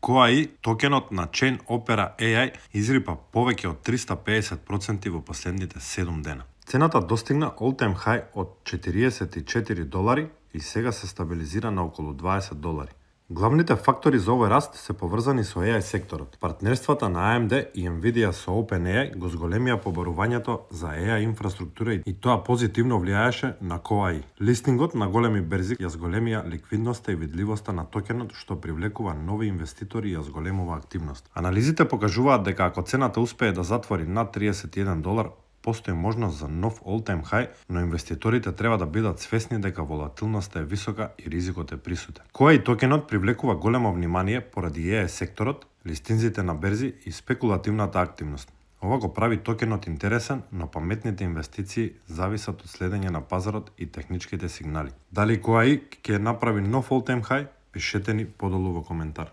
KOAI, токенот на Chain Opera AI, изрипа повеќе од 350% во последните 7 дена. Цената достигна all-time high од $44 и сега се стабилизира на околу $20. Главните фактори за овој раст се поврзани со AI секторот. Партнерствата на AMD и Nvidia со OpenAI го зголемија побарувањето за AI инфраструктура и тоа позитивно влијаеше на KOAI. Листингот на големи берзи ја зголемија ликвидноста и видливоста на токенот, што привлекува нови инвеститори и ја зголемува активност. Анализите покажуваат дека ако цената успее да затвори над $31, постои можност за нов all-time high, но инвеститорите треба да бидат свесни дека волатилноста е висока и ризикот е присутен. KOAI токенот привлекува големо внимание поради AI секторот, листинзите на берзи и спекулативната активност. Ова го прави токенот интересен, но паметните инвестиции зависат од следење на пазарот и техничките сигнали. Дали KOAI ќе направи нов all-time high? Пишете ни подолу во коментар.